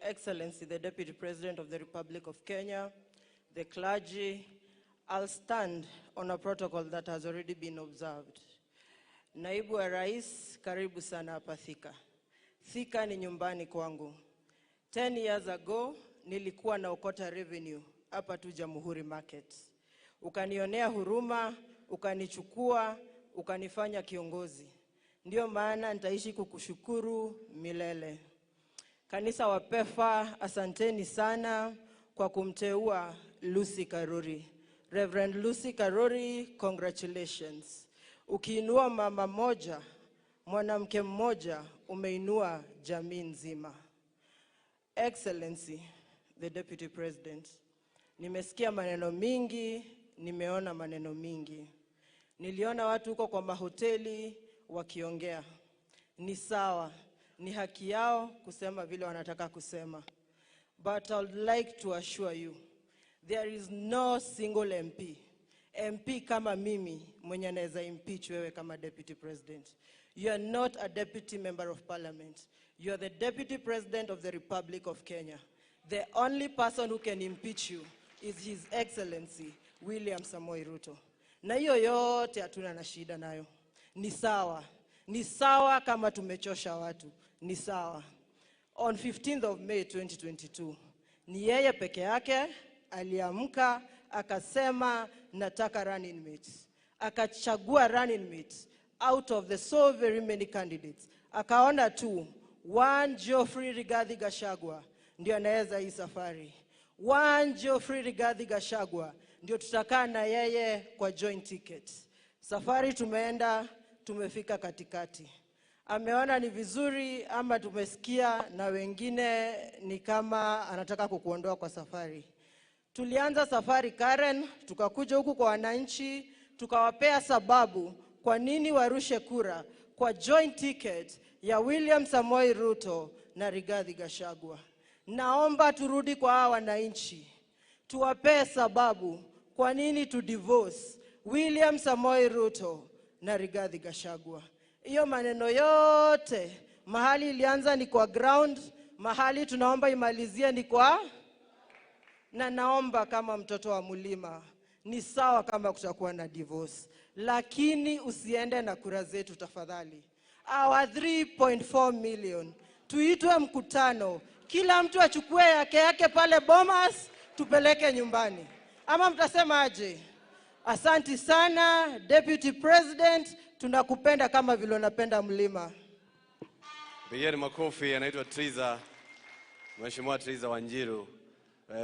Excellency, the Deputy President of the Republic of Kenya, the clergy, I'll stand on a protocol that has already been observed. Naibu wa Rais, karibu sana hapa Thika. Thika ni nyumbani kwangu. 10 years ago nilikuwa naokota revenue hapa tu Jamhuri Market. Ukanionea huruma, ukanichukua, ukanifanya kiongozi. Ndio maana nitaishi kukushukuru milele. Kanisa wa PEFA, asanteni sana kwa kumteua Lucy Karuri. Reverend Lucy Karuri, congratulations. Ukiinua mama moja, mwanamke mmoja, umeinua jamii nzima. Excellency, the Deputy President, nimesikia maneno mingi, nimeona maneno mingi. Niliona watu huko kwa mahoteli wakiongea. Ni sawa, ni haki yao kusema vile wanataka kusema. But I would like to assure you, there is no single MP, MP kama mimi mwenye anaweza impeach wewe kama Deputy President. You are not a deputy member of parliament. You are the Deputy President of the Republic of Kenya. The only person who can impeach you is His Excellency William Samoei Ruto. Na hiyo yote hatuna na shida nayo. Ni sawa. Ni sawa kama tumechosha watu. Ni sawa. On 15th of May 2022, ni yeye peke yake aliamka akasema, "Nataka running mate." Akachagua running mate out of the so very many candidates. Akaona tu one Geoffrey Rigathi Gachagua ndio anaweza hii safari. One Geoffrey Rigathi Gachagua ndio tutakaa na yeye kwa joint ticket. Safari tumeenda, tumefika katikati. Ameona ni vizuri ama tumesikia na wengine ni kama anataka kukuondoa kwa safari. Tulianza safari Karen, tukakuja huku kwa wananchi, tukawapea sababu kwa nini warushe kura kwa joint ticket ya William Samoei Ruto na Rigathi Gachagua. Naomba turudi kwa hawa wananchi, tuwapee sababu kwa nini tu divorce William Samoei Ruto na Rigathi Gachagua. Hiyo maneno yote mahali ilianza ni kwa ground, mahali tunaomba imalizie ni kwa, na naomba kama mtoto wa mlima, ni sawa kama kutakuwa na divorce, lakini usiende na kura zetu tafadhali. Our 3.4 million, tuitwe mkutano, kila mtu achukue yake yake pale Bomas, tupeleke nyumbani, ama mtasema aje? Asanti sana, Deputy President, tunakupenda kama vile unapenda mlima. Pigeni makofi, anaitwa Triza, Mheshimiwa Triza Wanjiru.